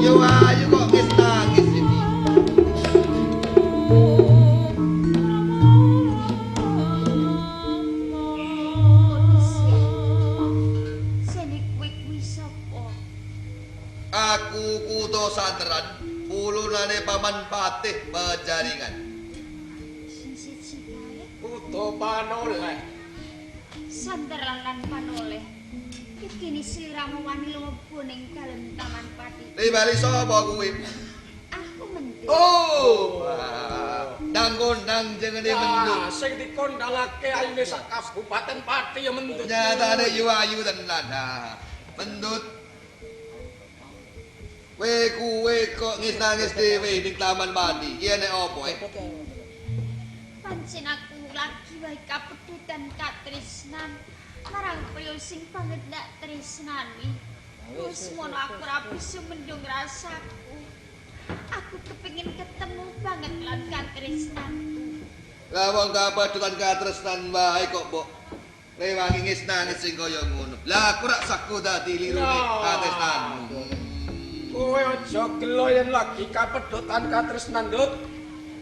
Yo ayu kok wis nangis iki. Sene kowe kuwi sapa? Aku Kuto Santeran, pulunane Paman Patih Pejaringan. Sing siji kae Kuto Panoleh. Santeran lan Panoleh. Iki sliramu wani lumebu ning dalem Taman Pati. Nimbali sapa kuwi? Aku mendut. Oh, nang kondang jengene mendut. Ah, sing dikondangake ayune sak Kabupaten Pati ya mendut. Nyatane yo ayu tenan. Nah, mendut. Kowe kuwe kok ngis-nangis dhewe ning Taman Pati. Iki enek apa eh? Pancen aku lagi wae kapedhutan katresnan marang priya sing banget ndak tresnani. Wis ngono aku ora bisa mendung rasaku. Aku kepengin ketemu banget lan katresnanku. Lah wong kapedhutan katresnan wae kok mbok rewangi ngis-nangis sing kaya ngono. Lah aku rak saku dadi lirune katresnanmu. Kowe aja gelo yen lagi kapedhotan katresnan, Ndut.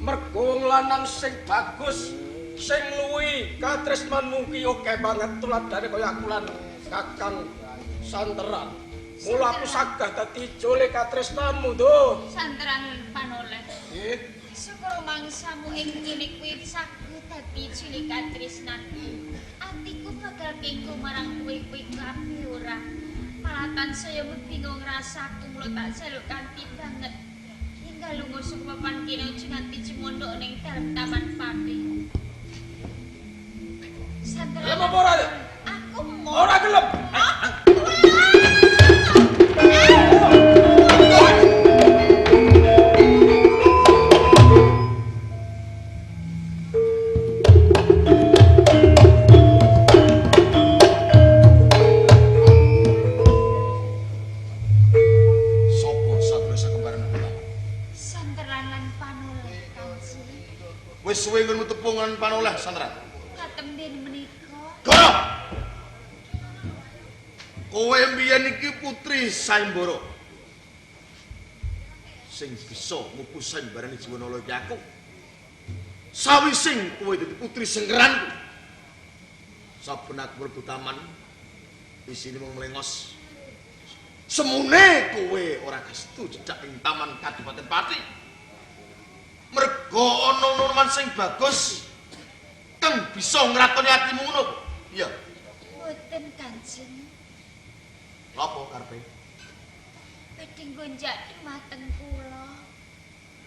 Mergo wong lanang sing bagus, sing luwi katresnanmu ki akeh banget tuladhane kaya aku lan Kakang Santeran. Mula aku sagah dadi jole katresnanmu, Ndut. Santeran lan Panoleh. Nggih. Syukur mangsamu ing ngene kuwi saku dadi cilik katresnanku. Atiku bakal kengko marang kowe kuwi kabeh ora. Malah tansaya bingung rasaku mula tak jaluk kanthi banget. Hingga lunga saka papan kene aja nganti cemondok ning dalem Taman Pati. Santeran. Gelem apa ora? Aku mau. Ora gelem. Sopo sadurunge sakembaran pertama? Santeran lan Panoleh Kanjeng. Wis suwe nggonmu tepungan Panoleh Santeran. Katemben menika Goro. Kowe mbiyen iki putri Sayembara. Sing bisa ngupu sayembarane Jiwanala iki aku. Sawising kowe dadi putri sengkeranku. Saben aku mlebu taman isine mung mlengos. Semune kowe ora kestu jejak ing taman Kadipaten Pati. Mergo ana nonoman sing bagus kang bisa ngratoni atimu ngono apa? Iya. Mboten Kanjeng. Lha apa karepe? Badhe nggonjak dumateng kula.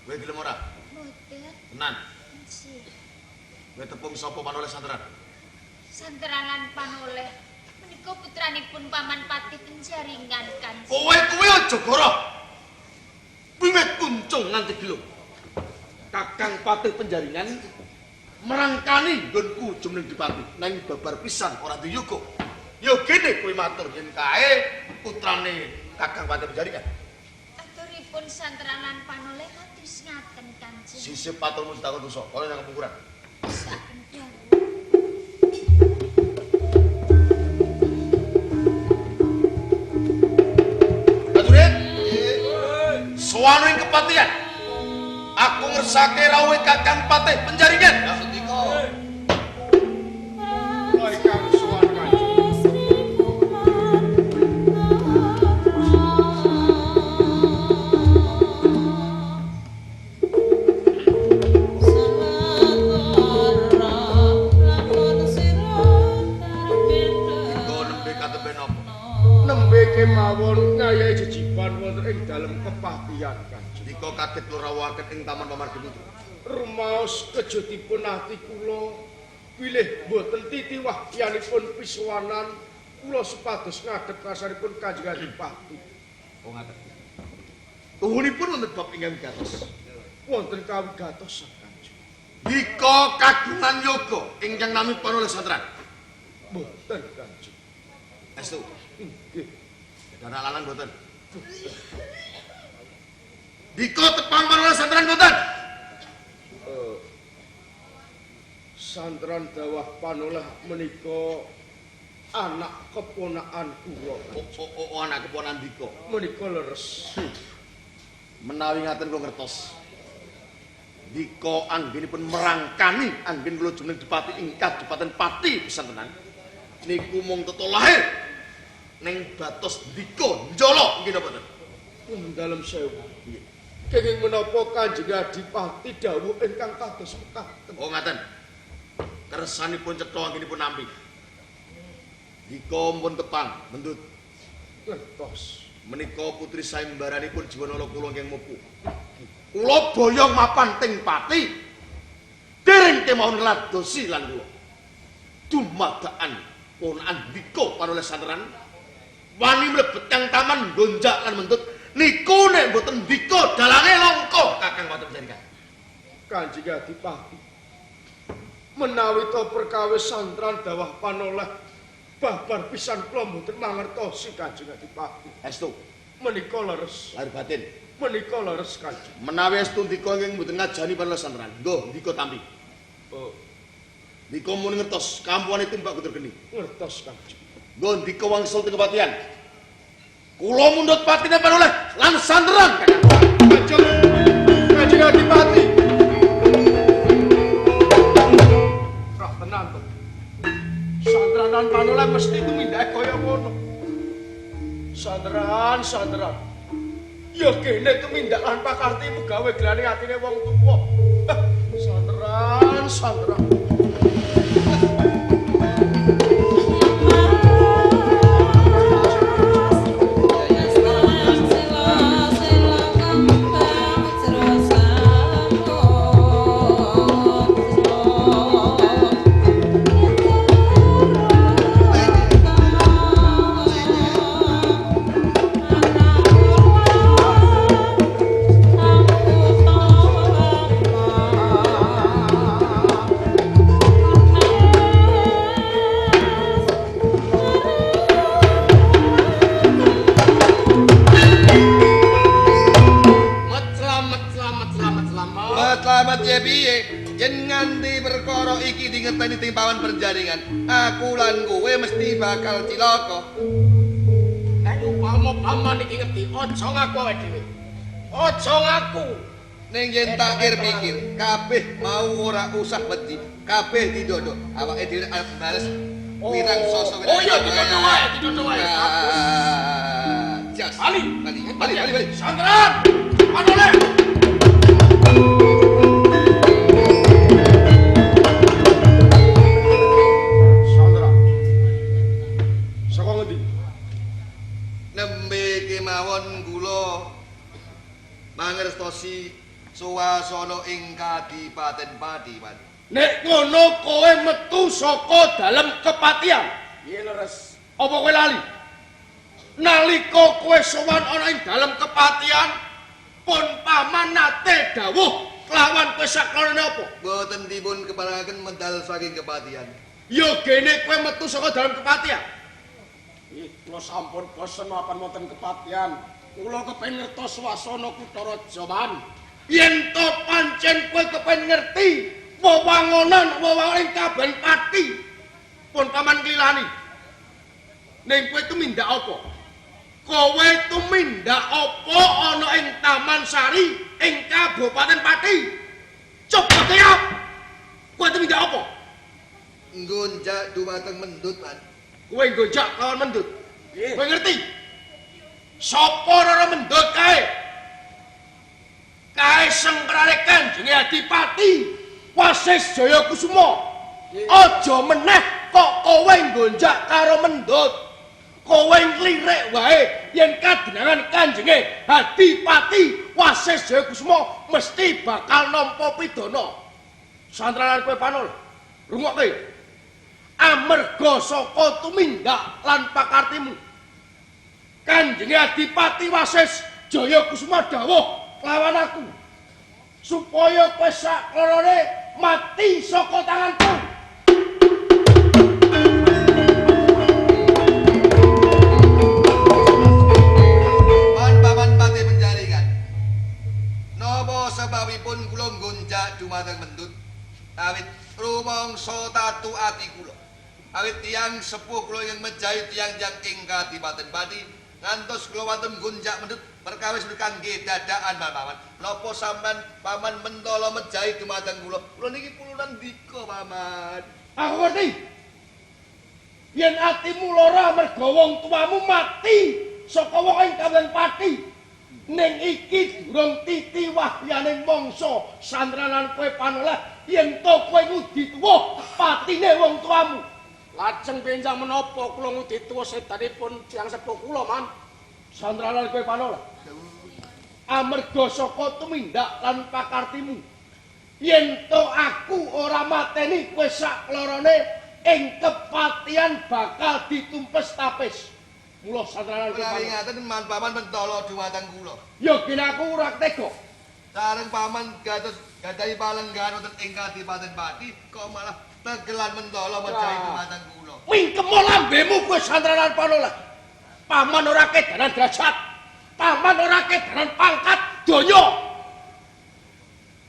Kowe gelem ora? Mboten. Tenan. Nggih. Kowe tepung sapa Panoleh Santeran? Santeran lan Panoleh menika putranipun Paman Patih Penjaringan Kanjeng. Kowe kuwi aja goroh. Wiwit kuncung nganti gelung. Kakang Patih Penjaringan merangkani nggonku jumling dipati nanging babar pisan ora diyuga. Ya gene kowe matur yen kae putrane Kakang Patih Penjaringan. Aturipun Santeran lan Panoleh kados ngaten Kanjeng. Sisip paturmu ditakon dosa, kono nang kepungkuran. Saben dawuh. Prajurit, sowan ing kepatihan. Aku ngersake rawuhe Kakang Patih Penjaringan. Sendika. Kula ingkang sowan Kanjeng. Dika nembe katemben apa? Nembe kemawon ngayahi jejiban wonten ing dalem kepatihan Kanjeng. Dika kaget kula rawuhaken ing Taman Pamargi Putra. Rumaos kejutipun ati kula bilih boten titi wahyanipun pisuwanan kula supados ngadhep ngarsanipun Kanjeng Adipati. Oh ngaten. Tuhunipun wonten bab ingkang wigatos. Wonten kawigatosan Kanjeng. Dika kagungan yoga ingkang nami Panoleh Santeran. Boten Kanjeng. Estu, Nggih. dana lanang boten. Dika tepang Panoleh Santeran boten. Santran dawah Panoleh menika anak keponakan kula. Oh, oh, oh, oh, anak keponakan Dika. Menika leres. Menawi ngaten kula ngertos. Dika anggenipun merangkani anggen kula jumeneng Dipati ing Kabupaten Pati pisan tenan. Niku mung tata lahir ning batos ndika njala nggih napa mboten? Dalem sewu. Nggih. Kenging menapa Kanjeng Adipati dawuh ingkang kados mekaten? Oh ngaten. Kersanipun cetha anggenipun nampi. Dika pun tepang mendut ngertos. Menika putri sayembaranipun Jiwanala kula ingkang mupu. Kula boyong mapan teng Pati. Dereng kemawon ngladosi lan kula. Dumadakan ponakan ndika panoleh santeran wani mlebet kang taman gonjak lan mendut niku nek mboten ndika dalange langka Kakang Watu Penjaringan. Kanjeng Adipati. Menawi to perkawis santran dawah panoleh babar pisan kula mboten mangertosi Kanjeng Adipati. Estu menika leres lahir batin. Menika leres Kanjeng. Menawi estu ndika ingkang mboten ngajani panoleh santeran. Nggo ndika tampi. Oh. Ndika mun ngertos kampuane tumbak gutur geni. Ngertos Kanjeng. Nggo ndika wangsul teng kepatihan. Kula mundhut patine panoleh lan santeran Kakang. Kanjeng Kanjeng Adipati. Roh tenan to. Santranan panoleh mesti tumindake kaya ngono. Santran, santran. Ya kene tumindak lan pakarti megawe gelane atine wong tuwa. Santran, santran. Penjaringan, aku lan kowe mesti bakal cilaka. Nek upama paman iki ngerti, aja ngaku awake dhewe. Aja ngaku. Ning yen tak pikir, kabeh mau ora usah wedi, kabeh didodok. Awake dhewe arep bales wirang sosok. Oh iya didodok wae, didodok wae. Jas. Bali, bali, bali, bali. Santran, panoleh. Mangertosi suasana ing Kadipaten Pati, Pak. Nek ngono kowe metu saka dalem kepatihan. Piye leres? Apa kowe lali? Nalika kowe sowan ana ing dalem kepatihan, pun paman nate dawuh kelawan kowe saklonene apa? Mboten dipun keparengaken medal saking kepatihan. Ya gene kowe metu saka dalem kepatihan. Ih, kula sampun bosen mapan wonten kepatihan. Kula kepengin ngertos swasana kutha raja, Man. Yen to pancen kowe kepengin ngerti wewangonan wewangon ing kaben Pati, pun paman klilani. Ning kowe tumindak apa? Kowe tumindak apa ana ing Taman Sari ing Kabupaten Pati? Coba kaya. Kowe tumindak apa? Nggonjak dumateng mendut, Man. Kowe nggonjak lawan mendut. Kowe ngerti? Sapa ora mendut kae? Kae sengkrare Kanjeng Adipati Wasis Jayakusuma. Aja meneh kok kowe nggonjak karo mendut. Kowe nglirik wae yen kadenangan Kanjenge Adipati Wasis Jayakusuma mesti bakal nampa pidana. Santranan kowe panol. Rungokke. Amarga saka tumindak lan pakartimu Kanjeng Adipati Wasis Jayakusuma dawuh lawan aku supaya kowe saklorone mati saka tanganku. Paman Pati Penjaringan. Napa sebabipun kula nggonjak dumateng mendut? Awit rumangsa tatu ati kula. Awit tiyang sepuh kula ingkang mejahi tiyang-tiyang ing Kadipaten Pati ngantos kula wonten nggonjak mendut Perkawis kangge dadakan Paman. Napa sampean Paman mentala mejahi dumateng kula? Kula niki pulunan ndika Paman. Aku ngerti. Yen atimu lara merga wong tuamu mati saka wong ing kawitan pati. Ning iki durung titi wahyaning mangsa sandranan kowe panoleh yen to kowe ngudi tuwa patine wong tuamu. Lajeng benjang menapa kula ngudi tuwa sedanipun tiyang sepuh kula, Man? Sandranan kowe panoleh. Amarga saka tumindak lan pakartimu. Yen to aku ora mateni kowe saklorone ing kepatian bakal ditumpes tapis. Mula sandranan kowe Menawi panoleh. ngaten Man Paman mentala dumateng kula. Ya gene aku ora tega. Sareng Paman gados gadahi palenggahan wonten ing Kadipaten Pati kok malah tegelan mentala mejahi dumateng kula. Mingkemo lambemu kowe sandranan panoleh. Paman ora kedanan derajat. Paman ora kedanan pangkat donya.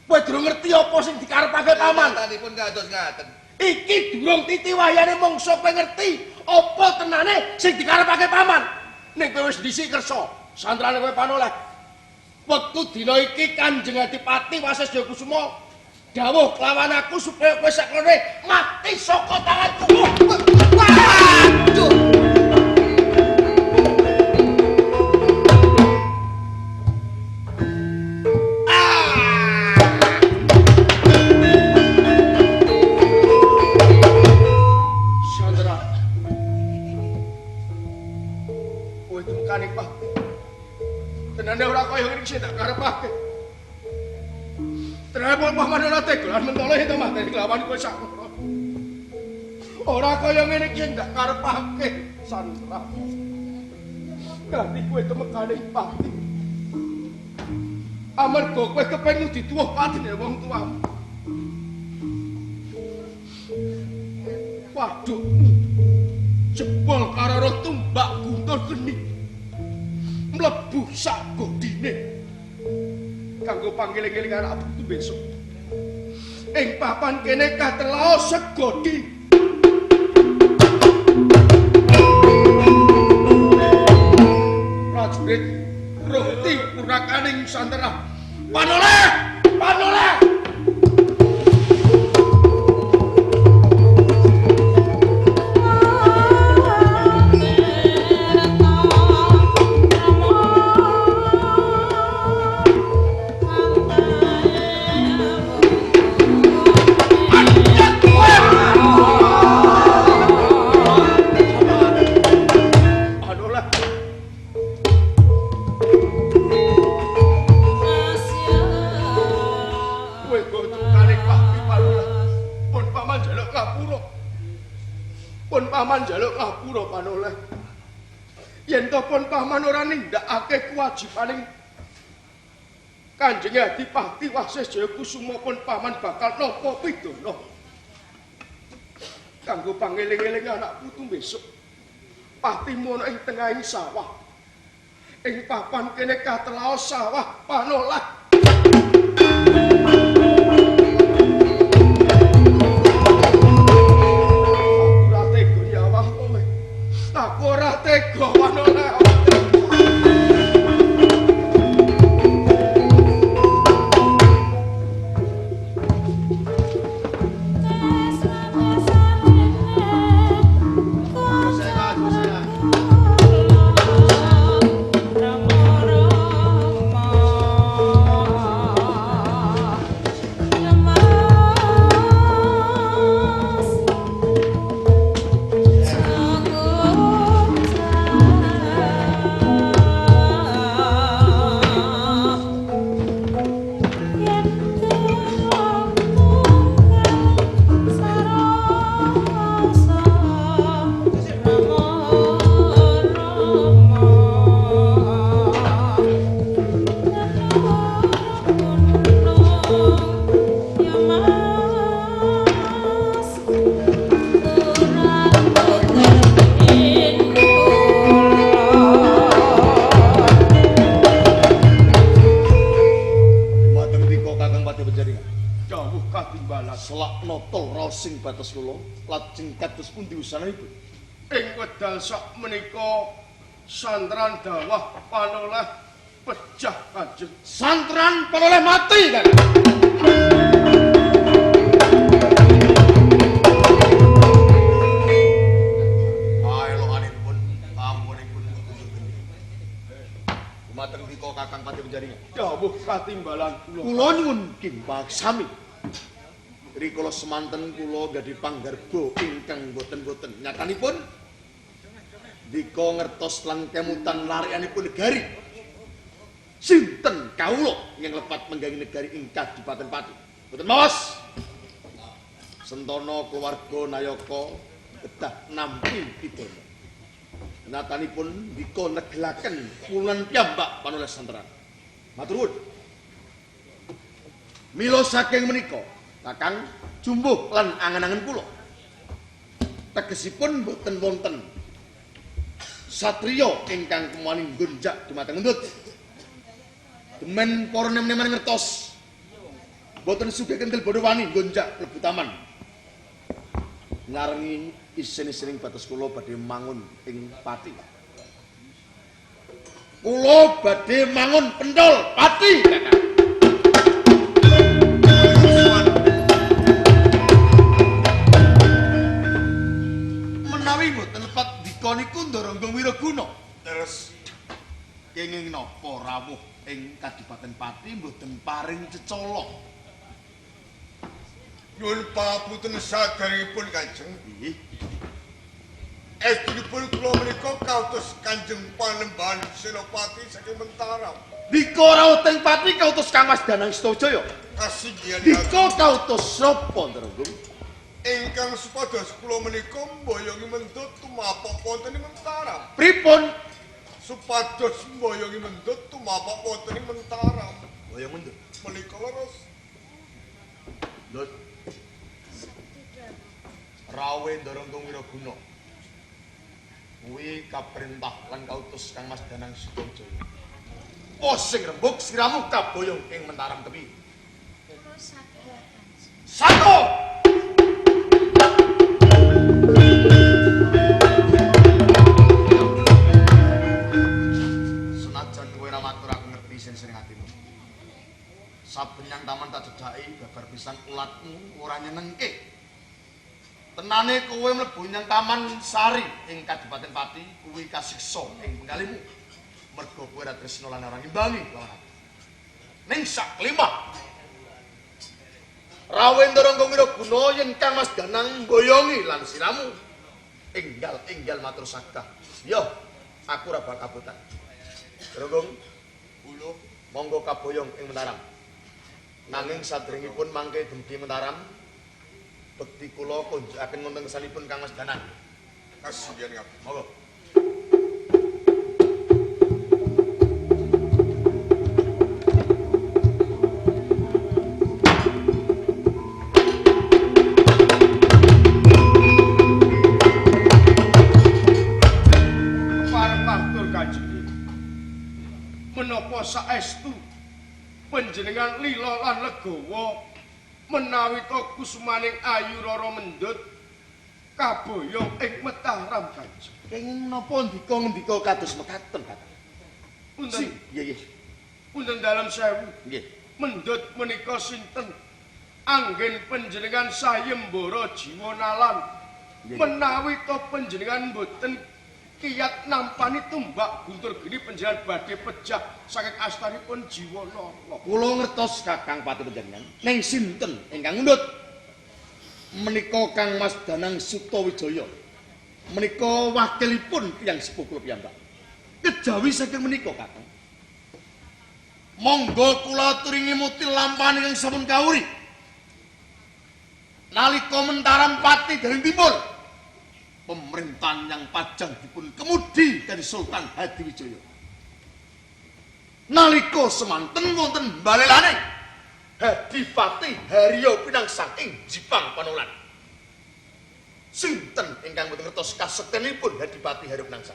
Kowe durung ngerti apa sing dikarepake paman. Nyatanipun kados ngaten. Iki durung titi wayane mangsa kowe ngerti apa tenane sing dikarepake paman. Ning kowe wis dhisik kersa, sandrane kowe panoleh. Wektu dina iki Kanjeng Adipati Wasis Jayakusuma dawuh kelawan aku supaya kowe saklone mati saka tanganku. Waduh. Sandra. Kowe temukane pati. Tenane ora kaya ngene iki sing tak karepake. Tenane pun paman ora tega lan mentole itu mateni kelawan kowe sakmene. Ora kaya ngene iki sing tak karepake, Sandra. Ganti kowe temekane pati. Amarga kowe kepengin dituwuh patine wong tuamu. Wadukmu jebol karo tumbak guntur geni mlebu sak godine kanggo pangeling-eling anak putu besok ing papan kene katelah segodi. Prajurit ruhti purakaning santera panoleh panoleh. Panoleh. Kowe kok tukane pati panoleh. Pun paman njaluk ngapura. Pun paman njaluk ngapura panoleh. Yen to pun paman ora nindakake kewajibaning Kanjeng Adipati Wasis Jayakusuma pun paman bakal nampa pidana. Kanggo pangeling-eling anak putu besok. Patimu ana ing tengahing sawah. Ing papan kene katelaos sawah panolah. Aku ora tega nyawang kowe. Aku ora tega panolah. Dumateng dika Kakang Patih Penjaringan. Dawuh katimbalan Selak nata raos sing bates kula lajeng kados pundi usanipun? Ing wedal sak menika santran dawah panoleh pejah Kanjeng. Santran panoleh mati Kakang. Aelokanipun ampunipun geni. Dumateng dika Kakang Patih Penjaringan. Dawuh katimbalan kula. Kula nyuwun kimpaksami. Rikala semanten kula gadhi panggarba ingkang boten-boten. Nyatanipun dika ngertos lan kemutan larianipun negari. Sinten kawula ingkang lepat menggangi negari ing Kadipaten Pati. Boten mawas. Sentana keluarga Nayaka kedah nampi pidana. Nyatanipun dika negelaken kula piyambak panoleh santran. Matur nuwun. Mila saking menika Kakang jumbuh lan angen-angen kula. Tegesipun boten wonten satriya ingkang kemawani nggonjak dumateng Mendut. Demen para nem-neman ngertos. Boten sugih kendel bodho wani nggonjak mlebu taman. Ngarengi isin-isining batos kula badhe mangun ing Pati. Kula badhe mangun pentol Pati, Kakang. Menawi mboten lepat dika niku Ndarangga Wiraguna. Terus kenging napa rawuh ing Kadipaten Pati mboten paring cecala. Nyuwun pangapunten saderengipun Kanjeng. Nggih. Estunipun kula menika kautus Kanjeng Panembahan Senopati saking Mentaram. Dika rawuh teng Pati kautus Kang Mas Danang Sutawijaya. Kasinggihan Dika kautus sapa Ndarangga? ingkang supados kula menika mboyongi Mendut tumapak wonten ing Mentaram. Pripun? Supados mboyongi Mendut tumapak wonten ing Mentaram. Boyong Mendut. Menika leres. Ndut. Rawe Ndarangga Wiraguna. Kuwi kaprintah lan kautus Kang Mas Danang Sutawijaya. Oh sing rembug siramu kaboyong ing Mentaram kepiye? Kula saged Kanjeng. Satu. Senajan kowe ora matur aku ngerti isin-isine atimu. Saben nyang taman tak jedhaki babar pisan ulatmu ora nyenengke. Tenane kowe mlebu nyang Taman Sari ing Kadipaten Pati kuwi kasiksa ing penggalimu. Mergo kowe ora tresna lan ora ngimbangi lawan aku. Ning sak kelima Rawe Ndarangga Wiraguna yen Kang Mas Danang mboyongi lan siramu enggal-enggal matur sagah. Yo, aku ora bakal kabotan. Ndarangga, Kula monggo kaboyong ing Mentaram. Nanging saderengipun mangke dumugi Mentaram, bekti kula kunjukaken wonten ngersanipun Kang Mas Danang. kasinggihan kabeh. Monggo. Kepareng matur Kanjeng. Menapa saestu panjenengan lila lan legawa menawi ta kusumaning ayu Rara Mendut kaboyong ing Mataram Kanjeng. Kenging napa ndika ngendika kados mekaten, Kakang? Punten, Nggih, nggih. punten dalem sewu. Nggih. Mendut menika sinten? Anggen panjenengan sayembara jiwa nalan. Nggih. Menawi ta panjenengan mboten kiyat nampani tumbak guntur geni panjenengan badhe pejah saking astanipun jiwa nala. Kula ngertos Kakang Pati panjenengan. Ning sinten ingkang ngundut? Menika Kang Mas Danang Sutawijaya. Menika wakilipun tiyang sepuh kula piyambak. Kejawi saking menika Kakang. Monggo kula aturi ngemuti lampahan ingkang sampun kawuri. Nalika Mentaram Pati dereng timbul, pemerintahan yang pajang dipun kemudi dari Sultan Hadiwijaya. Nalika semanten wonten balelane Hadipati Haryo Pinang saking Jipang Panolan. Sinten ingkang boten ngertos kasektenipun Hadipati Haryo Pinangsang?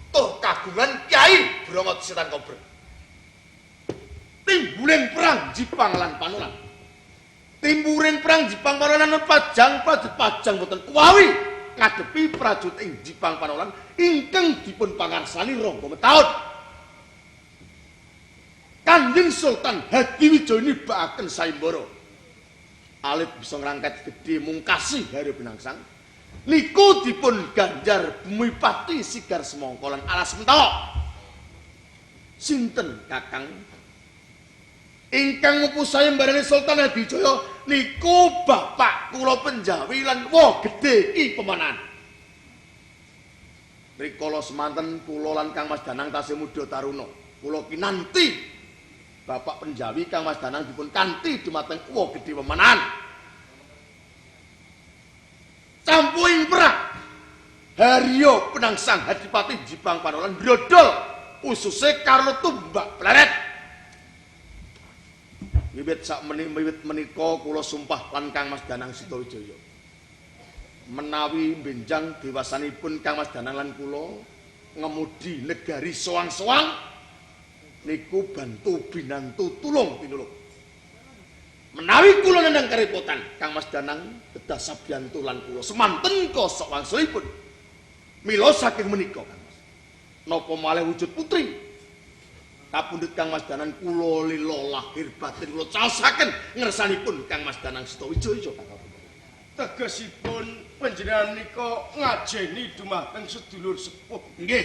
Toh kagungan Kyai Brongot Setan Kobra. Timbuling perang Jipang lan Panolan. Timbuling perang Jipang Panolan lan pajang prajurit pajang boten kuwawi ngadepi prajurit ing Jipang Panolan ingkang dipun pangarsani Rangga Metaun. Kanjeng Sultan Hadiwijaya nibakaken sayembara. Alit bisa ngrangkat gedhe mungkasi Haryo Penangsang. Niku dipun ganjar bumi pati sigar semangka lan alas mentala. Sinten Kakang ingkang ngupu sayembarane Sultan Hadiwijaya niku bapak kula Penjawi lan wa gedhe Ki Pemanahan. Rikala semanten kula lan Kang Mas Danang tasih muda taruna. Kula kinanti Bapak Penjawi Kang Mas Danang dipun kanthi dumateng wa gedhe Pemanahan. Campuhing perang Haryo Penangsang Adipati Jipang Panolan brodol ususe karo tumbak pleret. Wiwit sak wiwit menika kula sumpah lan Kang Mas Danang Sutawijaya. Menawi benjang dewasanipun Kang Mas Danang lan kula ngemudi negari soang-soang niku bantu binantu tulung pinulung. Menawi kula nendang karepotan Kang Mas Danang kedah sabiyantu lan kula semanten kosok wangsulipun. Mila saking menika Kang Mas, napa malih wujud putri kapundhut Kang Mas Danang kula lila lahir batin kula caosaken ngersanipun Kang Mas Danang Sutawijaya. Tegesipun panjenengan menika ngajeni dumateng sedulur sepuh. Nggih.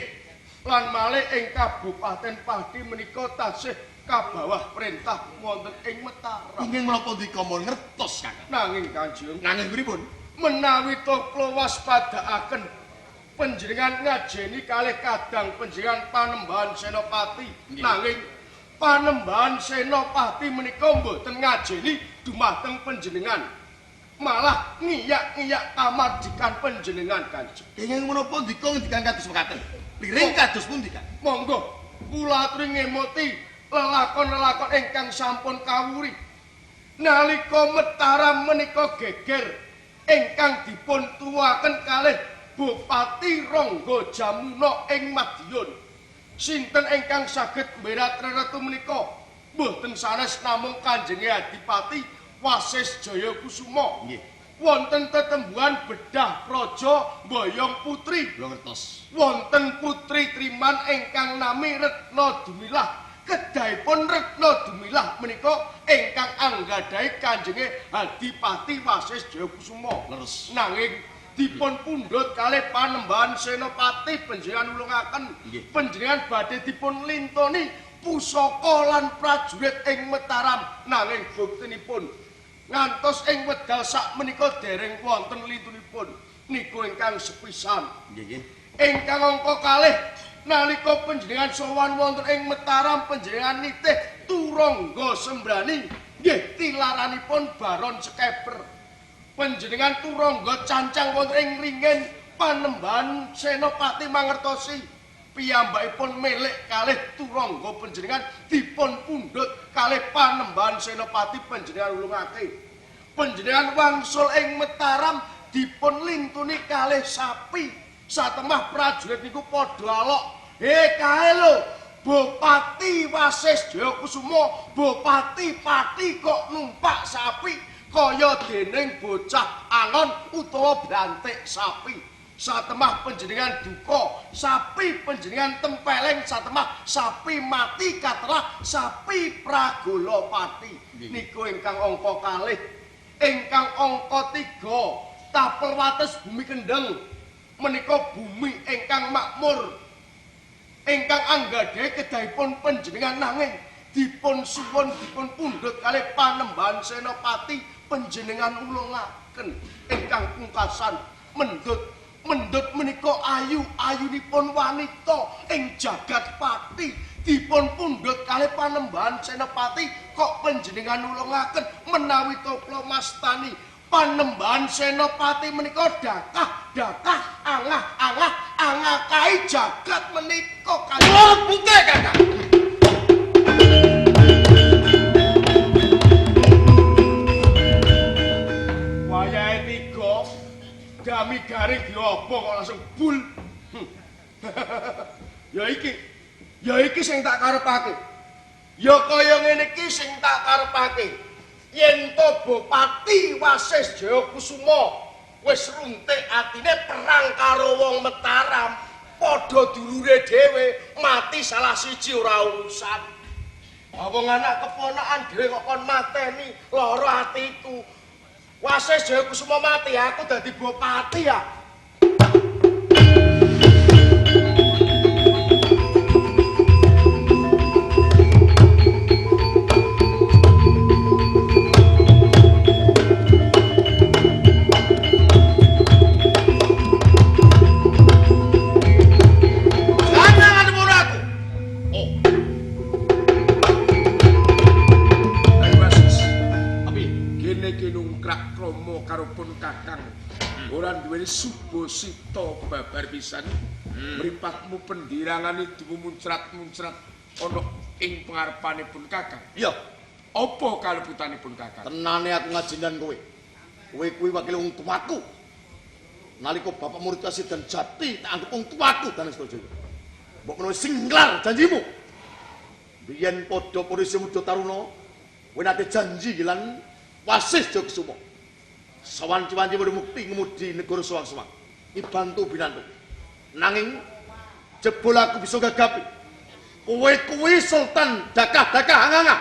Lan malih ing Kabupaten Pati menika tasih kabawah perintah wonten ing Mataram. Inggih menapa ndika mawon ngertos Kakang. Nanging Kanjeng, nanging pripun? Menawi to kula waspadaaken panjenengan ngajeni kalih kadang panjenengan Panembahan Senopati. Nanging Panembahan Senopati menika mboten ngajeni dumateng panjenengan. Malah ngiyak-ngiyak kamardikan panjenengan Kanjeng. Kenging menapa ndika ngendikan kados mekaten? Liring kados pundi Kang? Monggo kula aturi ngemoti lelakon-lelakon ingkang sampun kawuri. Nalika Mataram menika geger ingkang dipun tuwaken kalih Bupati Rangga Jamuna ing Madiun. Sinten ingkang saged mberat reretu menika? Mboten sanes namung Kanjeng Adipati Wasis Jayakusuma. Nggih. Wonten tetembuhan bedah praja mboyong putri. Kula ngertos. Wonten putri Triman ingkang nami Retna Dumilah. Kedahipun Retna Dumilah menika ingkang anggadhahi Kanjenge Adipati Wasis Jayakusuma. Leres. Nanging dipun pundhut kalih Panembahan Senopati panjenengan ulungaken. Panjenengan badhe dipun lintoni pusaka lan prajurit ing Mataram. Nanging buktinipun ngantos ing wedal sak menika dereng wonten lintunipun. Niku ingkang sepisan. Nggih. Ingkang angka kalih nalika panjenengan sowan wonten ing Mataram panjenengan nitih Turangga Sembrani nggih tilaranipun Baron Sekeber. Panjenengan Turangga cancang wonten ing ringin Panembahan Senopati mangertosi piyambakipun milik kalih Turangga panjenengan dipun pundhut kalih Panembahan Senopati panjenengan ulungake. Panjenengan wangsul ing Mataram dipun lintuni kalih sapi. Satemah prajurit niku padha alok. He kae lho, Bupati Wasis Jayakusuma, Bupati Pati kok numpak sapi kaya dening bocah angon utawa blantik sapi. Satemah panjenengan duka, sapi panjenengan tempeleng, satemah sapi mati katelah sapi Pragola Pati. Niku ingkang angka kalih. Ingkang angka 3, tapel wates bumi Kendeng. Menika bumi ingkang makmur. Ingkang anggadhahi kedahipun panjenengan nanging dipun suwun dipun pundhut kalih Panembahan Senopati panjenengan ulungaken. Ingkang pungkasan mendut mendut menika ayu-ayunipun wanita ing jagat Pati dipun pundhut kalih Panembahan Senopati kok panjenengan nulungaken menawi to kula mastani Panembahan Senopati menika dakah-dakah angah-angah angakai jagat menika kula putih Kakang. Wayahe 3 dami garing diobong kok langsung bul. Ya iki sing tak karepake. Ya kaya ngene iki sing tak karepake. Yen to Bupati Wasis Jayakusuma wis runtik atine perang karo wong Mataram, padha dulure dhewe mati salah siji ora urusan. Wong anak keponakan dhewe kok kon mateni, lara atiku. Wasis Jayakusuma mati, aku dadi bupati ya. Jangan ngadep aku. Oh. Ayo Wasis. Tapi Kene ki nungkrak krama karo pun Kakang. Ora duweni subasita babar pisan. Mripatmu pendirangane dumuncrat-muncrat ana ing pangarepanipun Kakang. Iya, Apa kaleputanipun Kakang? tenane aku ngajinan kowe. Kowe kuwi wakil wong tuaku. Nalika bapak murid dan jati tak anggap wong tuaku dan Stojaya. Mbok menawa singlar janjimu. Biyen padha polisi muda taruna, kowe nate janji lan Wasis Jayakusuma. Sawanci-wanci padha mukti ngemudi negara sewang-sewang. Ibantu binantu. Nanging jebul aku bisa gagapi. Kowe kuwi sultan dakah-dakah anganga.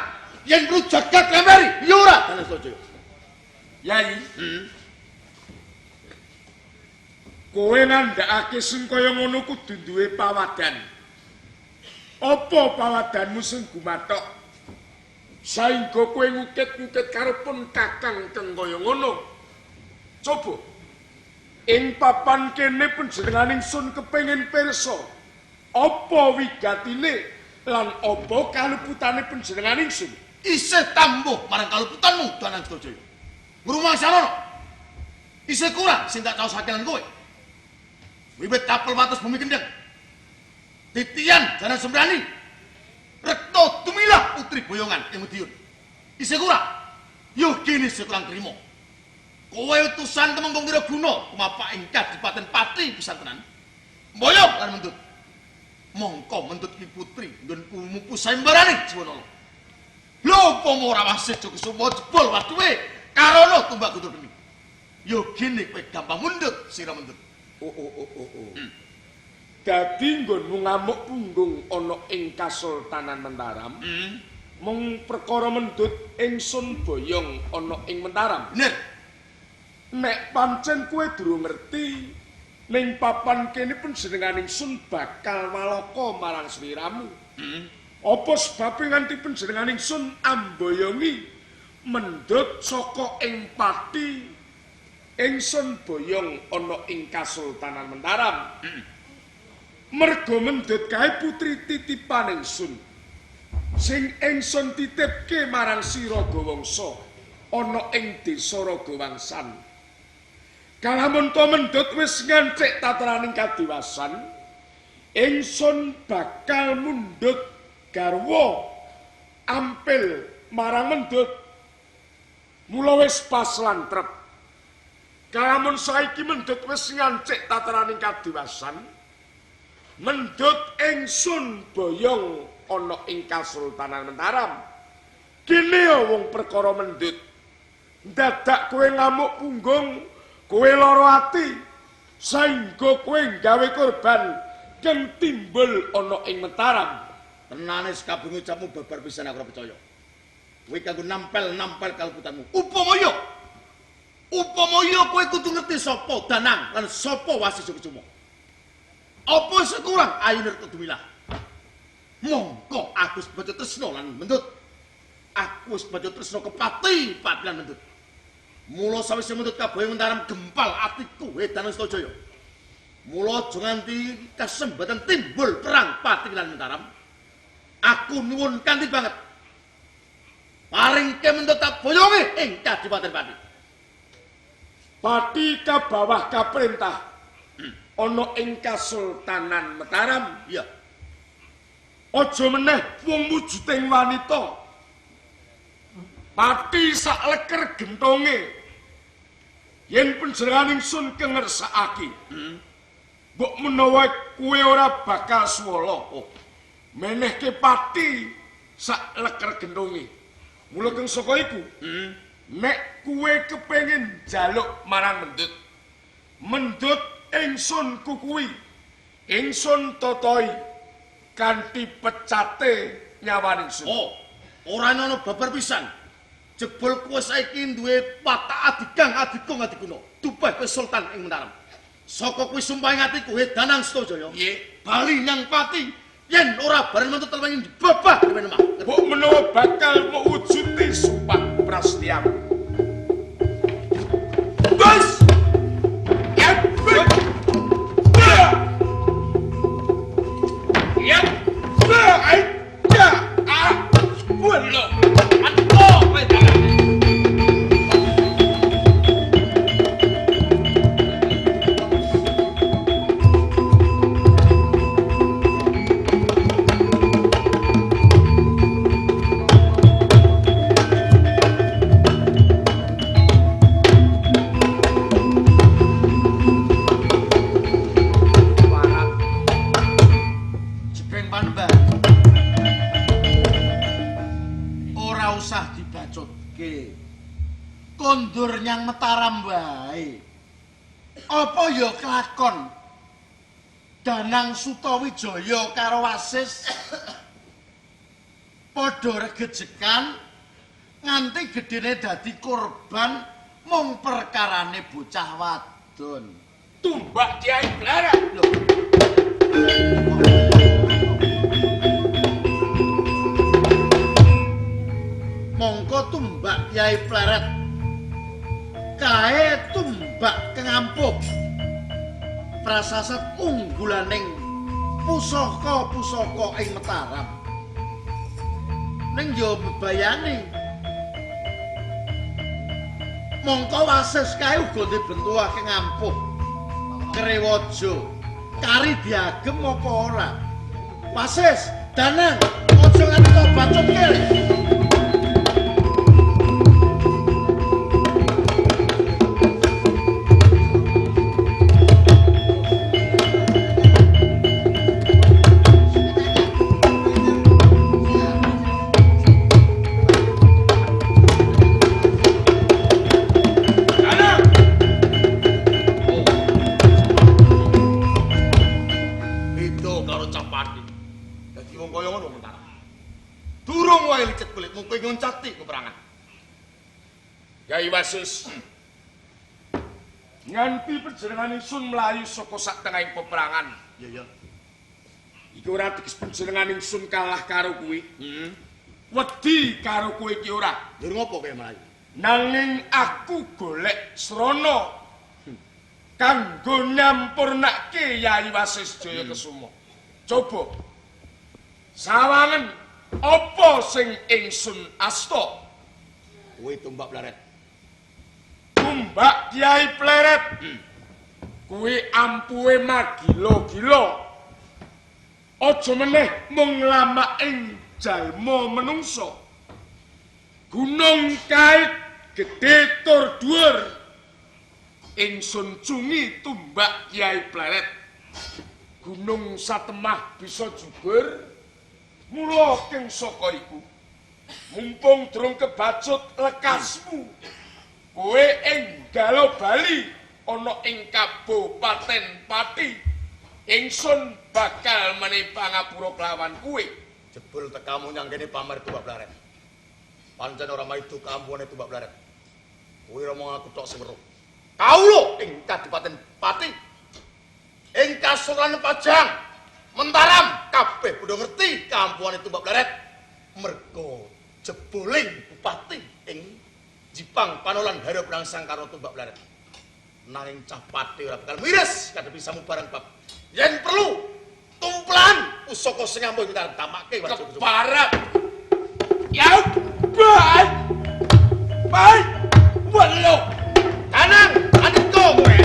Yen perlu jagat lemperi, ya ora dan Stojaya. Yai. Kowe ngandhakake sing kaya ngono kudu duwe pawadan. Apa pawadanmu sing gumathok? Saengga kowe ngukit-ngukit karo pun Kakang kang kaya ngono. Coba ing papan kene panjenengan ingsun kepengin pirsa apa wigatine lan apa kaluputane panjenengan ingsun. Isih tambuh marang kaluputanmu Danang Stojaya. Ngrumangsanono. Isih kurang sing tak caosake lan kowe. Wiwit tapel wates bumi kendeng. Titian Jaran Sembrani. Rekto tumilah putri boyongan ing Madiun. Isih kurang. Yo kene isih kurang trimo. Kowe utusan Temenggung Wiraguna kumapak ing Kadipaten Pati pisan tenan. Mboyong lan mendut. Mongko mendut ki putri nggonku mupu sayembarane Jiwanala. Lho upama ora Wasis Jayakusuma jebol waduhe karana tumbak guntur geni. Yo gene kowe gampang mundut sira mendut. Oh oh oh oh. Oh. Dadi nggonmu ngamuk punggung ana ing Kasultanan Mentaram. Mung perkara mendut ingsun boyong ana ing Mentaram. Bener. Nek pancen kowe durung ngerti ning papan kene panjenengan ingsun bakal walaka marang sliramu. Apa sebabe nganti panjenengan ingsun amboyongi mendut saka ing pati ingsun boyong ana ing Kasultanan Mentaram. Merga mendut kae putri titipan ingsun sing ingsun titipke marang si Ragawangsa ana ing desa Ragawangsan. Kalamun to mendut wis ngancik tataraning kadiwasan, ingsun bakal mundhut garwa ampil marang mendut. Mula wis pas lan trep. Kalamun saiki mendut wis ngancik tataraning kadiwasan, mendut ingsun boyong ana ing Kasultanan Mentaram. Kene wong perkara mendut. Dadak kowe ngamuk punggung, kowe lara ati, saengga kowe gawe korban kang timbul ana ing Mentaram. Tenane sakabeh ucapmu babar pisan aku ora percaya. Kowe kanggo nampel-nampel kaluputanmu. Upama ya. Upama ya kowe kudu ngerti sapa Danang lan sapa Wasis Jayakusuma. Apa sekurang ayune Rekto Dumilah? Mongko aku wis baca tresna lan mendut. Aku wis baca tresna kepati pati lan mendut. Mula sawise mendut kaboyo Mentaram gempal atiku Danang Stojaya. Mula aja nganti kasembatan timbul perang pati lan Mentaram. Aku nuwun kanthi banget. Paringke mendut tak boyonge ing Kadipaten Pati. Pati kabawah kaprentah ana ing Kasultanan Mataram. Iya. Aja meneh wong wujuding wanita. Pati sak leker gentonge. Yen panjenengan ingsun kengersakake. Mbok menawa kowe ora bakal swala. Oh. Menehke pati sak leker gentonge. Mula keng saka iku, nek kowe kepengin njaluk marang mendut, mendut ingsun kukuwi, ingsun totoi kanthi pecate nyawan ingsun. Oh. Ora ana babar pisan. Jebul kowe saiki duwe watak adigang adigung adiguna. Dupeh kowe sultan ing Mataram. Saka kuwi sumpah ing atiku he Danang Sutojaya. Piye? Bali nang Pati yen ora bareng metu telung dibabah dhewe lemah. Mbok menawa bakal mewujudi sumpah prasetyamu. Bos! Ya, ya, ya, ah, lo. Kondur nyang Mataram wae. Apa ya kelakon Danang Sutawijaya karo Wasis padha regejekan nganti gedene dadi korban mung perkarane bocah wadon. Tumbak Kiai Pleret. Lho. Mongko tumbak Kiai Pleret kae tumbak kengampuh prasasat unggulaning pusaka-pusaka ing Mataram. Ning ya bebayani mongko Wasis kae uga dibentuake ngampuh Krewaja kari diagem apa ora. Wasis, Danang, aja nganti kok bacutke. Yai Wasis, nganti panjenengan ingsun mlayu saka sak tengahing peperangan. Iya, iya. Iki ora teges panjenengan ingsun kalah karo kuwi. Heeh. Wedi karo kowe iki ora. Lha ngopo kowe mlayu? Nanging aku golek srana kanggo nyampurnake Yai Wasis Jaya Kesuma. Coba sawangen apa sing ingsun asta? Kowe tumbak Pleret. Tumbak Kiai Pleret. Kuwi ampuhe magila-gila. Aja meneh mung nglamak ing jalma menungsa. Gunung kae gedhe tur dhuwur. Ingsun cungi tumbak Kiai Pleret. Gunung satemah bisa jugur. Mula keng saka iku. Mumpung durung kebacut lekasmu, kowe enggalo bali ana ing Kabupaten Pati. Ingsun bakal menehi pangapura kelawan kowe. Jebul tekamu nyang kene pamer tumbak Pleret. Pancen ora maido kampuane tumbak Pleret. Kowe ora mung aku tok sing weruh. Kawula ing Kadipaten Pati, ing Kasultanan Pajang, Mentaram kabeh padha ngerti kampuane tumbak Pleret. Mergo jebuling bupati ing Jipang Panolan Hara Sang Karna tumbak Pleret. Nanging cah Pati ora bakal miris kadepi samubarang bab. Yen perlu tumplan pusaka sing ampuh kita tamake wajib. Keparat. Ya baik. Baik. Welo. Danang, andika kowe.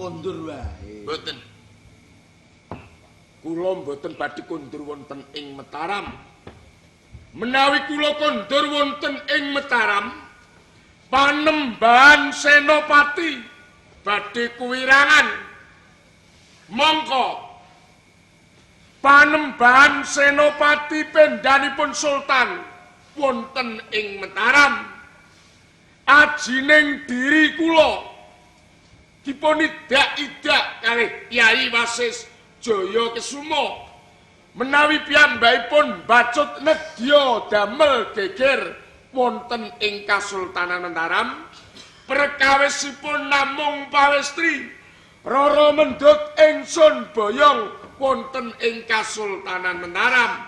Kondur wae. Mboten. Kula mboten badhe kondur wonten ing Mataram. Menawi kula kondur wonten ing Mataram, panembahan Senopati badhe kuwirangan. Mongko panembahan Senopati pendanipun Sultan wonten ing Mataram. Ajining diri kula dipun idak-idak kalih Kyai Wasis Jaya Kesuma menawi piyambakipun bacut nedya damel geger wonten ing Kasultanan Mataram, perkawisipun namung pawestri Rara Mendut ingsun boyong wonten ing Kasultanan Mataram.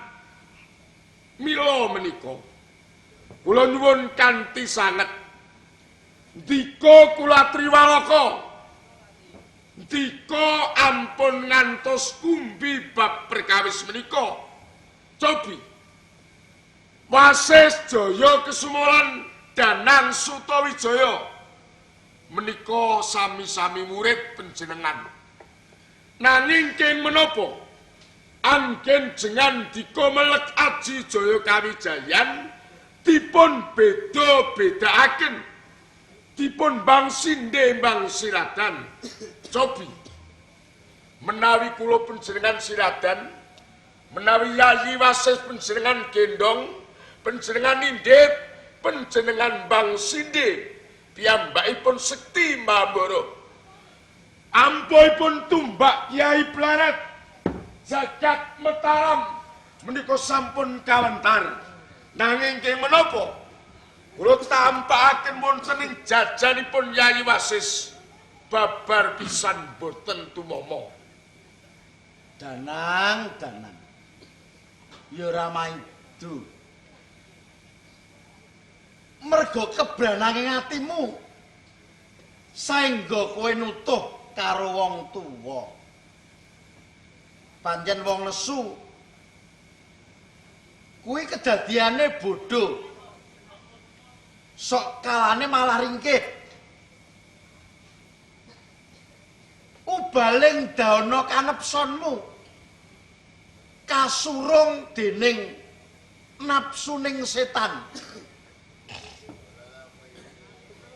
Mila menika kula nyuwun kanthi sanget ndika kula triwalaka, ndika ampun ngantos kumbi bab perkawis menika. Cobi Wasis Jaya Kesuma lan Danang Sutawijaya menika sami-sami murid panjenengan. Nanging keng menapa anggen jengan dika melek aji Jaya Kawijayan dipun beda-bedakaken, dipun bang sinde bang siradan. Cobi menawi kula panjenengan siradan, menawi Yayi Wasis panjenengan gendong, panjenengan nindhit, panjenengan bang sinde, piyambakipun sekti Mambara. Ampuhipun tumbak Kyai Planet jagat Mataram menika sampun kawentar. Nanging keng menapa kula tampakaken wonten ing jajanipun Yayi Wasis babar pisan boten tumama. Danang, Danang. Ya ora maidu. Mergo kebranange atimu saengga kowe nutuh karo wong tuwa. Pancen wong lesu kuwi kedadiane bodho. Sok kalane malah ringkih. Ubaling dana kanepsonmu kasurung dening nafsuning setan.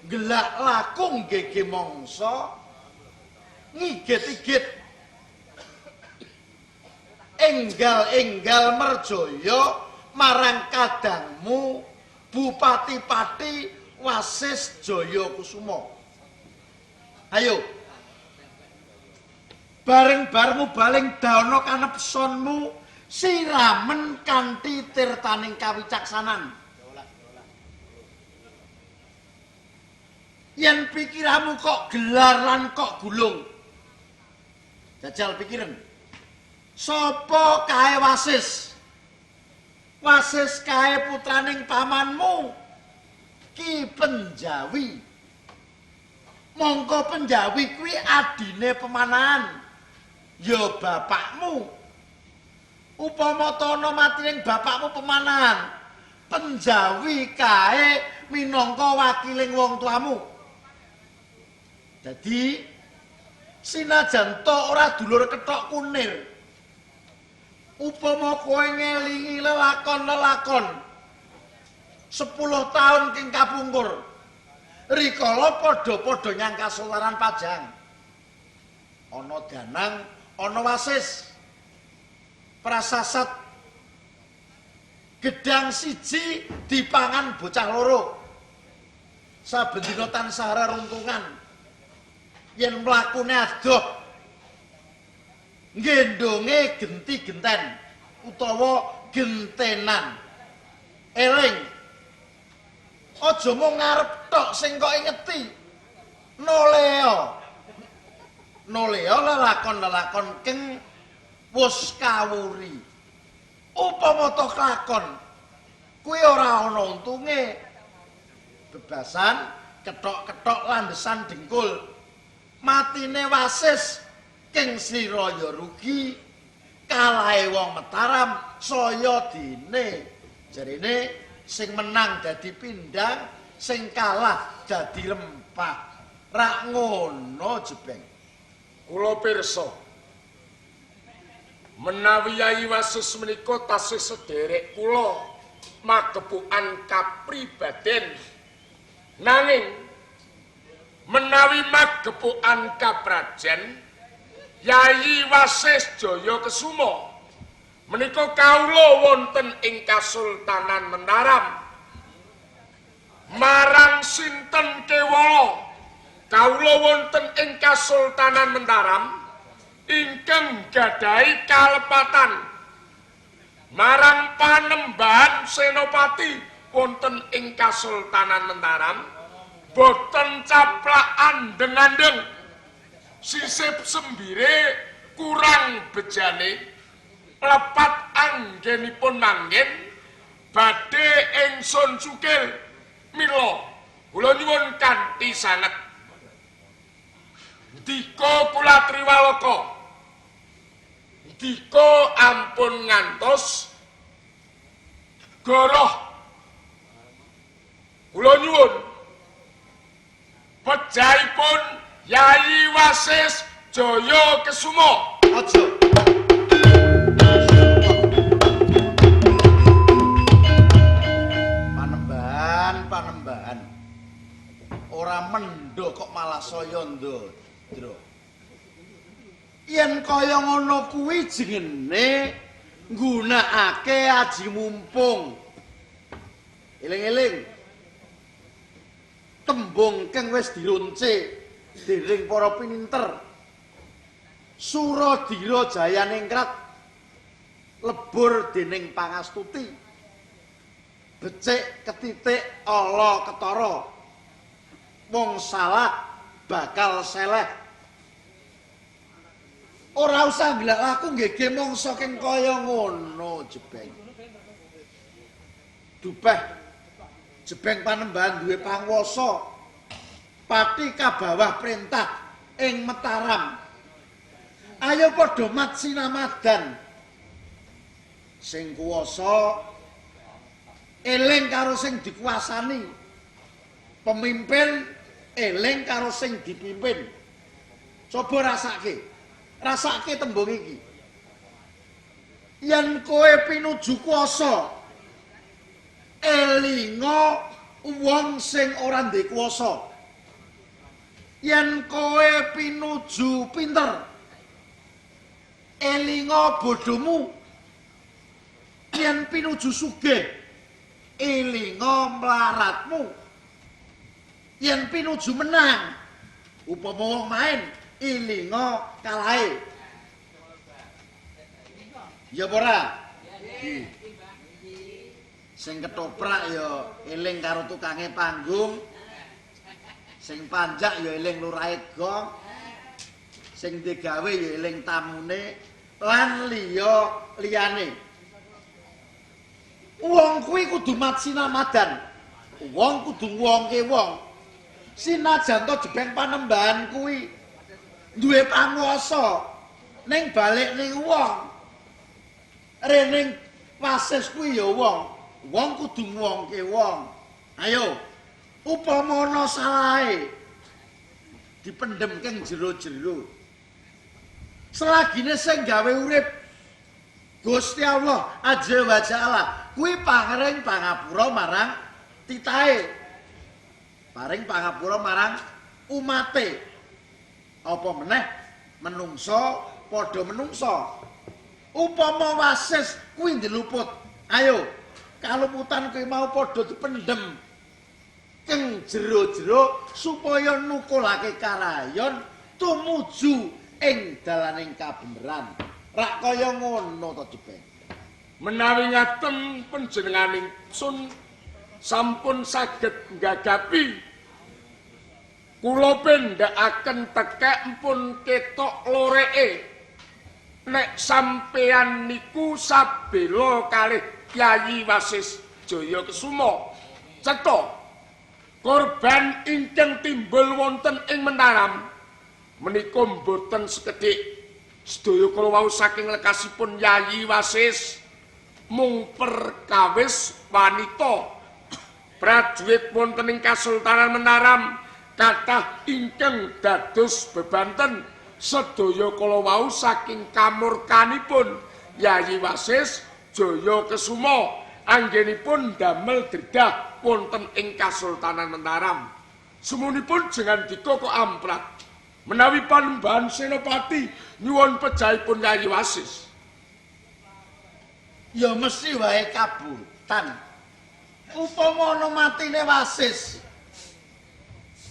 Gelak laku nggege mangsa ngigit-igit enggal-enggal merjaya marang kadangmu Bupati Pati Wasis Jaya Kusuma. Ayo bareng-barengmu baling dana kanepsonmu siramen kanthi tirtaning kawicaksanan. Yen pikiranmu kok gelar lan kok gulung, jajal pikiran. Sapa kae Wasis? Wasis kae putraning pamanmu Ki Penjawi. Mongko Penjawi kuwi adine pemanahan. Ya bapakmu. Upama tono matining bapakmu pemanahan, Penjawi kae minangka wakiling wong tuamu. Dadi sinajan to ora dulur kethok kunir, upama kowe ngelingi lelakon-lelakon 10 tahun king kapungkur, rikala padha-padha nyang Kasultanan Pajang. Ana Danang, ana Wasis. Prasasat gedang siji dipangan bocah loro. Saben dina tansah reruntungan. Yen mlakune adoh nggendonge genti-genten utawa gentenan. Eling. Aja mung ngarep tok sing kok ingeti. Noleo. Noleo lelakon-lelakon keng wis kawuri. Upama to klakon kuwi ora ana untunge. Bebasan kethok-kethok landesan dengkul. Matine Wasis king sira ya rugi, kalahe wong Mataram saya dene. Jarene sing menang dadi pindang, sing kalah dadi rempah. Rak ngono jebeng. Kula pirsa. Menawi Yayi Wasis menika tasih sederek kula magepokan kapribaden. Nanging menawi magepokan kaprajen Yayi Wasis Jaya Kesuma menika kawula wonten ing Kasultanan Mataram. Marang sinten kewala kawula wonten ing Kasultanan Mataram ingkang gadahi kalepatan marang Panembahan Senopati wonten ing Kasultanan Mataram boten caplak andeng-andeng sisip sembire kurang bejane lepat anggenipun manggen badhe ingsun cukil. Mila kula nyuwun kanthi sanget ndika kula triwalaka, ndika ampun ngantos goroh. Kula nyuwun pejahipun Yayi Wasis Jaya Kesuma. Aja. Panembahan, panembahan. Ora mendho kok malah saya ndodro. Yen kaya ngono kuwi jenenge nggunakake aji mumpung. Eling-eling. Tembung kang wis dironce dening para pininter. Suradira Jayaningrat lebur dening pangastuti. Becik ketitik ala ketara. Wong salah bakal seleh. Ora usah nglak aku nggege mangsa keng kaya ngono jebeng. Dupeh jebeng Panembahan duwe panguwasa. Pati kabawah perintah ing Mataram. Ayo padha mat sinamadan. Sing kuwasa eling karo sing dikuasani. Pemimpin eling karo sing dipimpin. Coba rasake. Rasake tembung iki. Yen kowe pinuju kuasa, elinga wong sing ora ndek kuasa. Yen kowe pinuju pinter, elinga bodhomu. Yen pinuju sugih, elinga mlaratmu. Yen pinuju menang, upama wong main, elinga kalahe. Ya apa ora? Sing ketoprak ya eling karo tukange panggung. Sing panjak ya eling lurahe gong. Sing digawe ya eling tamune lan liya liyane. Wong kuwi kudu mat sinamadan. Wong kudu ngwongke wong. Sinajan to jebeng Panembahan kuwi duwe panguwasa ning balik ning wong. Rening Wasis kuwi ya wong. Wong kudu ngwongke wong. Ayo, upama ana salahe dipendhem keng jero-jero. Selagine sing gawe urip Gusti Allah Azza wa Jalla kuwi paring pangapura marang titahe. Paring pangapura marang umate. Apa meneh menungso padha menungso. Upama Wasis kuwi ndeluput. Ayo, kaluputan kuwi mau padha dipendhem keng jero-jero supaya nukulake karayon tumuju ing dalaning kabeneran. Rak kaya ngono to jebeng. Menawi ngaten panjenenganing sun sampun saged nggagapi kula pendhakaken tekek pun ketok loreke nek sampeyan niku sabela kalih Yayi Wasis Jaya Kesuma cetha korban ingkang timbul wonten ing Mataram menika mboten sekedhik. Sedaya kala wau saking lekasipun Yayi Wasis mung perkawis wanita prajurit wonten ing Kasultanan Mataram kathah ingkang dados bebanten Sedaya kala wau saking kamurkanipun Yayi Wasis Jaya Kesuma anggenipun damel dredah wonten ing Kasultanan Mataram. Semunipun jengandika kok amprat menawi Panembahan Senopati nyuwun pejahipun Yayi Wasis. Ya mesti wae kabutan. Upama ana matine Wasis,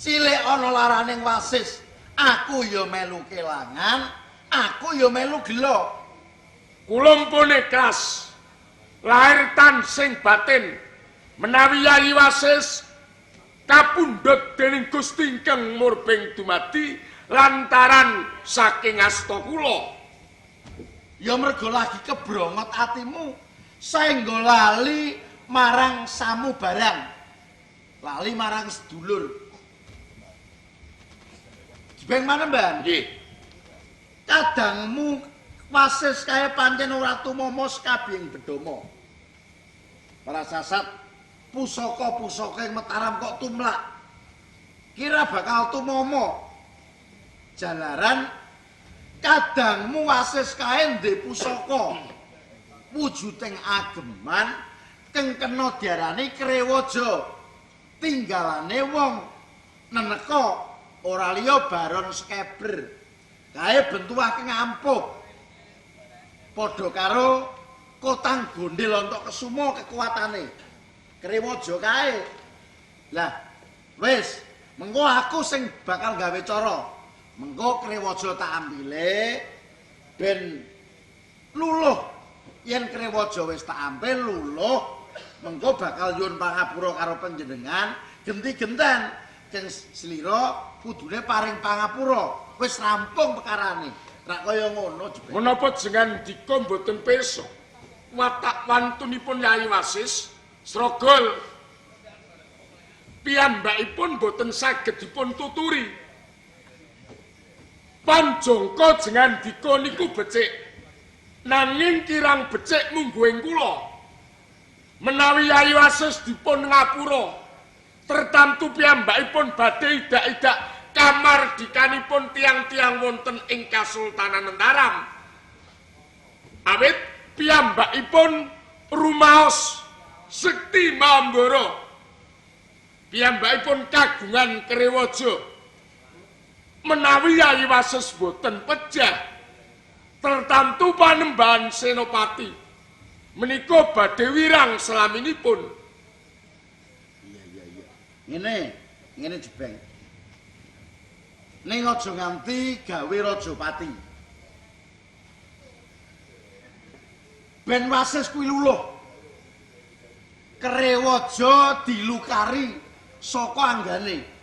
cilik ana laraning Wasis, aku ya melu kelangan, aku ya melu gela. Kula mpun ikhlas lahir tan sing batin menawi Yayi Wasis kapundhut dening Gusti ingkang murbeng dumadi lantaran saking asta kula. Ya mergo lagi kebrongot atimu saengga lali marang samu barang, lali marang sedulur. Jebeng Panembahan? Nggih. Kadangmu Wasis kae pancen ora tumama sekabehing bedama. Para sasat pusaka-pusaka ing Mataram kok tumlak. Kira bakal tumama. Jalaran kadangmu Wasis kae ndek pusaka wujuding ageman keng kena diarani Krewaja. Tinggalane wong neneka ora liya Baron Skeber. Kae bentuah keng ampuh. Padha karo kotang gondel ontok kesumo kekuatane. Krewaja kae. Lah, wis, mengko aku sing bakal gawe cara. Mengko Krewaja tak ambile ben luluh. Yen Krewaja wis tak ampil luluh, mengko bakal nyuwun pangapura karo panjenengan, genti-genten keng slira kudune paring pangapura. Wis rampung perkarane. Rak kaya ngono jebul. Menapa jengandika mboten pirsa watak wantunipun Yayi Wasis srogol piyambakipun mboten saged dipun tuturi. Panjangka jengandika niku becik, nanging kirang becik mungguing kula. Menawi Yayi Wasis dipun ngapura, tertamtu piyambakipun badhe idak-idak kamardikanipun tiang-tiang wonten ing Kasultanan Mataram. Awit piyambakipun rumaos sekti mambara. Piyambakipun kagungan Krewaja. Menawi Yayi Wasis boten pejah, tertamtu Panembahan Senopati menika badhe wirang selaminipun. Iya iya iya. Ngene, ngene jebeng. Ning aja nganti gawe Rajapati. Ben Wasis kuwi luluh. Krewaja dilukari saka anggane.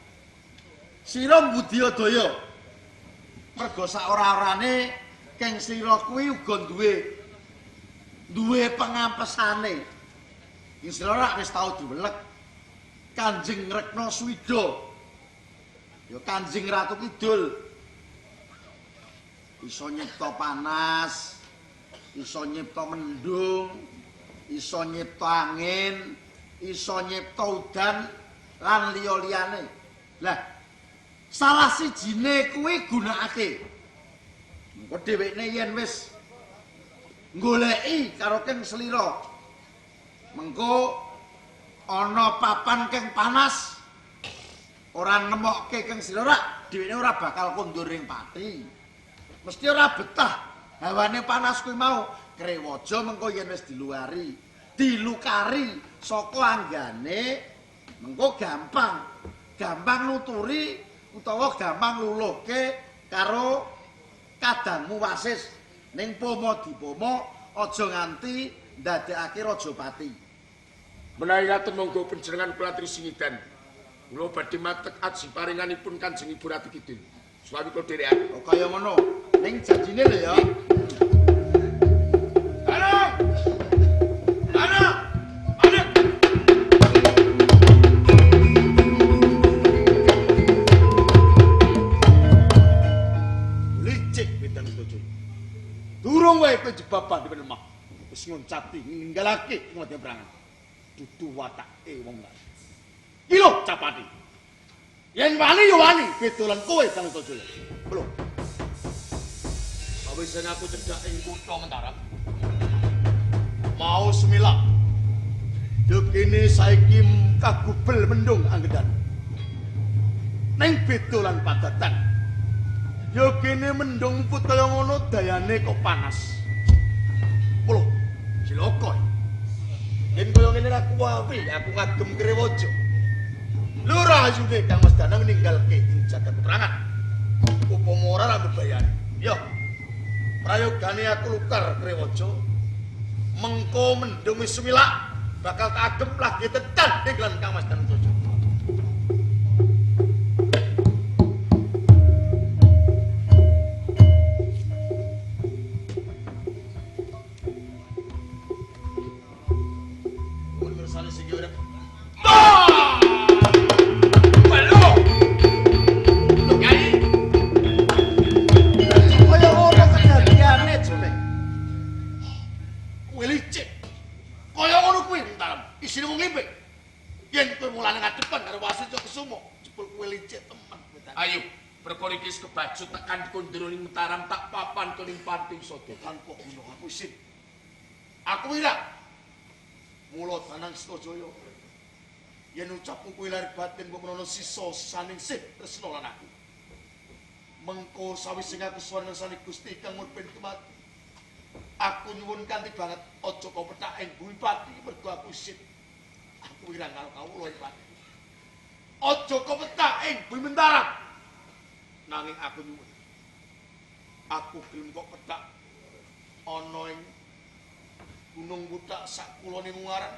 Sira mbudidaya. Merga sak ora-orane keng sira kuwi uga duwe pengampesane. Ing sira rak wis tau diwelek Kanjeng Rekna Swida. Ya Kanjeng Ratu Kidul. Iso nyipta panas, iso nyipta mendung, iso nyipta angin, iso nyipta udan lan liya-liyane. Lah, salah sijine kuwi gunakake. Mengko dhewekne yen wis goleki karo keng slira, mengko ana papan keng panas, ora nemokke keng slira rak dhewekne ora bakal kondur ing pati. Mesti ora betah hawane panas kuwi mau. Krewaja mengko yen wis diluari, dilukari saka anggane, mengko gampang, gampang nuturi utawa gampang luluhke karo kadangmu Wasis. Ning pomo dipomo aja nganti ndadekake Rajapati. Menawi ngaten monggo panjenengan kula aturi singidan. Kula badhe matek aji paringanipun Kanjeng Ibu Ratu Kidul. Suwawi kula dherekan. Oh kaya ngono. Ning janjine lho ya. Ana! Ana! Ana! Licik wedang setuju. Durung wae kowe jebabah di lemah. Wis ngoncati ninggalake ngote perangan. Dudu watake wong lan. Iki lho capati. Yen wani ya wani, bedolan kowe Bang Tojol. Lho. Sawise aku cedhak ing kutha Mataram. Mau semilak. Yo kene saiki kagubel mendung anggedan. Ning beda lan padatan. Yo kene mendung put kaya ngono dayane kok panas. Lho, cilaka. Yen kaya ngene ra kuwawi aku ngagem Krewaja. Lurah ayune Kang Mas Danang ninggalke ing jagat peperangan. Upama ora ra mbebayani. Yo. Prayogane aku lukar Krewaja. Mengko mendung wis sumilak bakal tak agem lagi tetanding lan Kang Mas Danang Tojo. Ayo, perkara iki wis kebacut tekan kondroning Mataram tak papan kuning panti sada. Tanpa guna aku isin. Aku wirang. Mula Danang Stojaya. Yen ucapku kuwi lahir batin mbok menawa sisa-sisaning sih tresna lan aku. Mengko sawise aku sowan ngersane Gusti kang murben tumati. Aku nyuwun kanthi banget aja kau pethak ing bumi pati mergo aku isin. Aku wirang karo kawula ing pati. Aja kau pethak ing bumi Mataram. Nanging aku nyuwun. Aku gelem kok pethak ana ing Gunung Butak sak kulone Ungaran.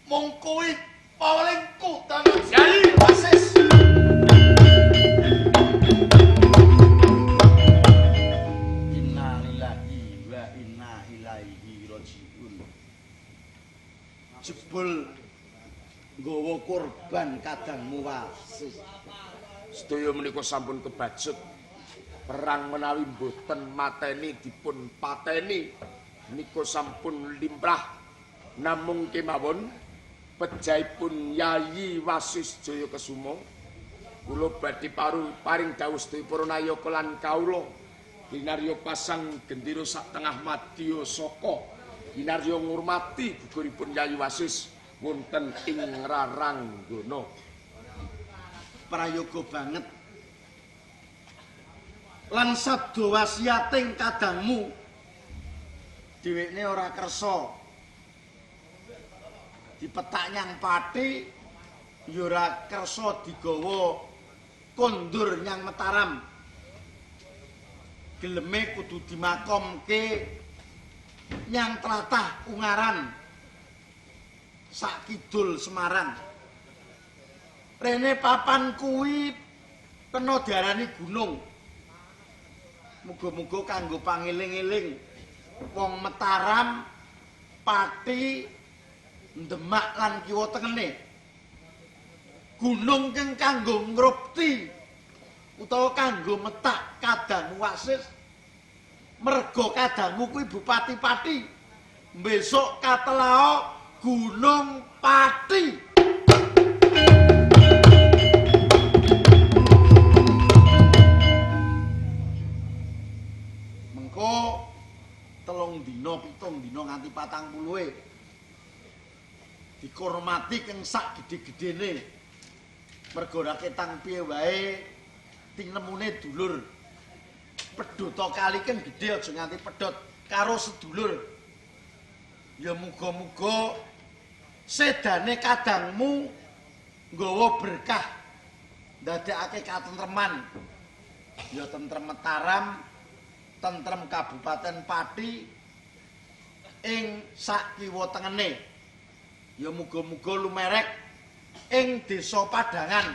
Mung kowe pawelingku Danang Yai Wasis. Innalillahi wa inna ilaihi rajiun. Jebul nggawa korban kadangmu Wasis. Sedaya menika sampun kebacut. Perang menawi mboten mateni dipun pateni nika sampun limrah. Namung kemawon pejahipun Yayi Wasis Jaya Kesuma kula badhe paring dawuh sedaya para nayaka lan kawula kinarya pasang gendera sak tengah madya saka kinarya ngurmati guguripun Yayi Wasis wonten ing Raranggana. Prayoga banget lan sabda wasiating kadangmu dhewekne ora kersa dipetak nyang pati ya ora kersa digawa kondur nyang Mataram. Geleme kudu dimakomke nyang tlatah Ungaran sak kidul Semarang. Rene papan kuwi kena diarani gunung. Muga-muga kanggo pangeling-eling wong Mataram, Pati, Demak lan kiwa tengene. Gunung kang kanggo ngrupti utawa kanggo metak kadangmu Wasis. Merga kadangmu kuwi Bupati Pati. Besok katelao Gunung Pati. Mengko 3 dina 7 dina nganti 40-e dikormati keng sak gedhe-gedhene. Mergo ora ketang piye wae tinemune dulur. Pedhota kali keng gedhe aja nganti pedhot karo sedulur. Ya muga-muga sedane kadangmu nggawa berkah ndadekake katentreman. Ya tentrem Mataram, tentrem Kabupaten Pati ing sak kiwa tengene. Ya muga-muga lumerek ing desa Padangan.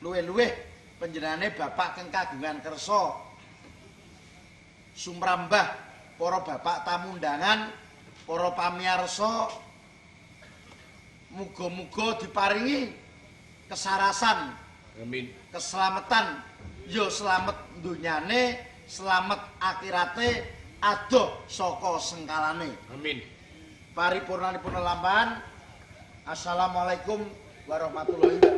Luwih-luwih panjenengane bapak kang kagungan kersa sumrambah para bapak tamu undangan, para pamiyarsa, muga-muga diparingi kesarasan, amin, keselamatan, ya selamat dunyane, selamat akhirate, adoh saka sengkalane. Amin. Paripurnanipun lelampahan. Assalamualaikum warahmatullahi wabarakatuh.